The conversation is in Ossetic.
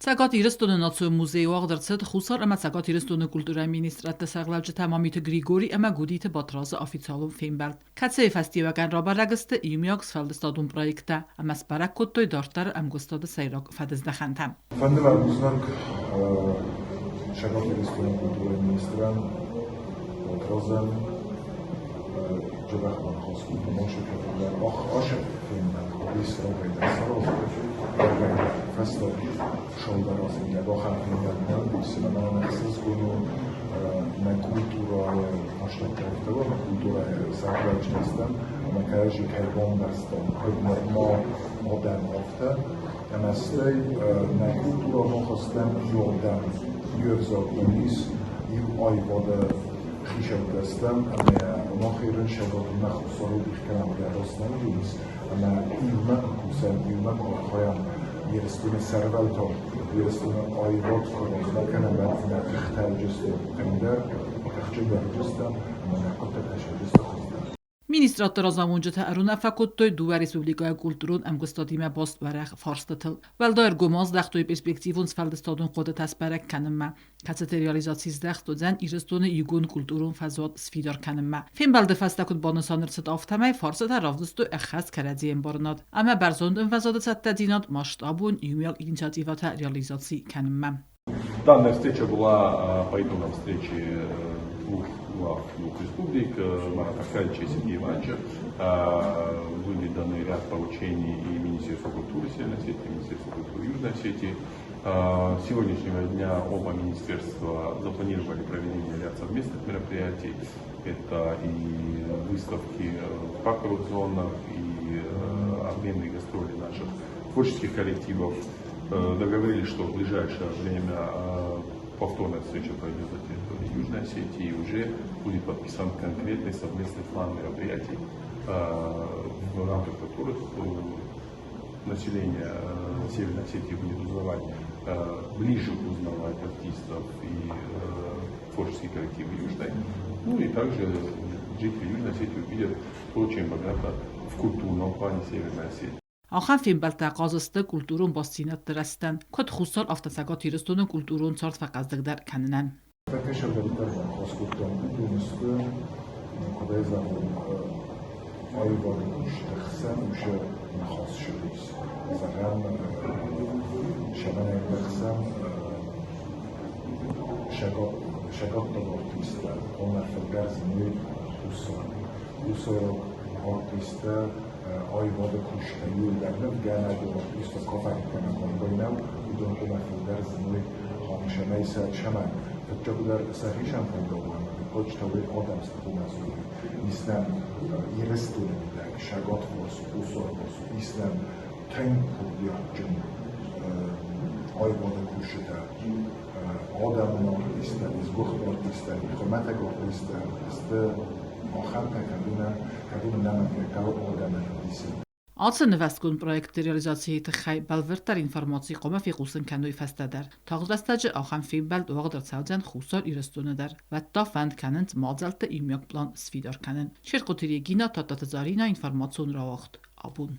Цӕгат Ирыстоны Национ музейы уагъд ӕрцыд Хуссар ӕмӕ Цӕгат Ирыстоны культурӕйы министрадты сӕргълӕуджытӕ Мамиты Григори ӕмӕ Гудиты Батрадзы официалон фембӕлд, кӕцыйы фӕстиуӕгӕн рабӕрӕг сты иумиаг сфӕлдыстадон проекттӕ ӕмӕ сбӕрӕг кодтой дарддӕры ӕмгуыстады сӕйраг фӕдыздӕхӕнтӕ. Фӕнды мӕ бузныг Цӕгат Ирыстоны культурӕйы министрӕн Батрадзӕн, Джебех банхос кодта Машикӕ Ах фембӕлд рагӕйдӕр саразгӕ, фӕстаг сӕударӕзгӕ ахӕм фембӕлд нӕ уыдис, ӕмӕ мӕнӕн ӕхсызгон у нӕ культурӕйы фӕстӕгтӕ, нӕ культурӕйы сӕргълӕуджытӕ стӕм, ӕмӕ кӕрӕдзи кӕй бамбӕрстам, куыд нырма адӕм, афтӕ. Ӕмӕ стӕй нӕ культурӕ мах стӕм иу адӕм, иу ӕвзаг нӕм ис, иу аивады хицӕуттӕ стӕм, ӕмӕ мах ирын сӕгатимӕ Хуыцауы дих кӕнӕм раст нӕ уыдис, ӕмӕ иумӕ куы кусӕм, иумӕ куы архайӕм Ирыстоны сӕрвӕлтау, Ирыстоны аивад куы размӕ кӕнӕм, нӕ тыхтӕ уыдысты тынгдӕр, тыхджындӕр уыдыстӕм ӕмӕ нӕ хъуыддӕгтӕ суыдысты хуыздӕр. Министрадты разамонджытӕ ӕруынаффӕ кодтой дыууӕ республикӕйы культурон ӕмгуыстадимӕ баст уӕрӕх фарстытыл. Уӕлдай ӕргом аздӕхтой перспективон сфӕлдыстадон хъуыдытӕ сбӕрӕг кӕнынмӕ, кӕцыты реализаци здӕхт уыдзӕн Ирыстоны иугонд культурон фӕзуат сфидар кӕнынмӕ. Фембӕлды фӕстӕ куыд банысан ӕрцыд, афтӕмӕй фарсытӕ равдыстой ӕххӕст кӕрӕдзиӕмбарынад ӕмӕ бӕрзонд ӕмвӕзады цӕттӕдзинад масштабон иумиаг инициативӕтӕ реализаци кӕнынмӕ. Данная встреча была по итогам встречи двух глав двух республик, Марата Аркадьевича и Сергея Ивановича. Были даны ряд поручений и Министерству культуры Северной Осетии, и Министерству культуры Южной Осетии. С сегодняшнего дня оба министерства запланировали проведение ряд совместных мероприятий. Это и выставки в парковых зонах, и обменные гастроли наших творческих коллективов. Договорились, что в ближайшее время повторная встреча пройдет на территории Южной Осетии и уже будет подписан конкретный совместный план мероприятий, в рамках которых население Северной Осетии будет узнавать, ближе узнавать артистов и творческие коллективы Южной. Ну и также жители Южной Осетии увидят то, чем богата в культурном плане Северная Осетия. Ахӕм фембӕлдтӕ ахъаз сты культурон бастдзинӕдты рӕзтӕн, куыд Хуссар, афтӕ Цӕгат Ирыстоны культурон цард фӕхъӕздыгдӕр кӕнынӕн. Фӕкӕсӕрдӕриддӕр банхос кодтам уыдон сты, куыд ӕй зӕгъон, аивады куысты хсӕн уыцы ныхас ссыдис. Зӕгъӕм, сӕмӕнӕгты хсӕн сӕгаттаг артисттӕ, ома фылдӕр зыной Хуссар. Хуссайраг артисттӕ аивады кусджытӕ иууылдӕр нывгӕнӕг, артисттӕ, кафӕггӕнӕг ӕмбырдау, уыдон хъуамӕ фылдӕр зыной цӕмӕй сӕ цӕмӕн фыццагдӕр сӕхицӕн фӕндагон почтовый адӕм цы хъуамӕ дзурой. Ис нӕм Ирыстоны мидӕг Сӕгатварс, Хуссарварс, ис нӕм тынг курдиатджын аивады кусджытӕ, адӕмон артисттӕ, сгуыхт артисттӕ, хуымӕтӕг артисттӕ сты ахӕмтӕ, кӕдоны нӕмӕнгӕй хъӕуы адӕмӕн ӕвдисын. Ацы нывӕстгонд проекты реализацийы тыххӕй бӕлвырддӕр информаци хъуамӕ фехъусын кӕной фӕстӕдӕр. Тагъд рӕстӕджы ахӕм фембӕлд уагъд ӕрцӕудзӕн Хуссар Ирыстоны дӕр. Уӕд та фӕнд кӕнынц мадзӕлтты иумиаг план сфидар кӕнын. Черкъоты Регина, Тадтаты Заринӕ, информацион рауагъд. Абон.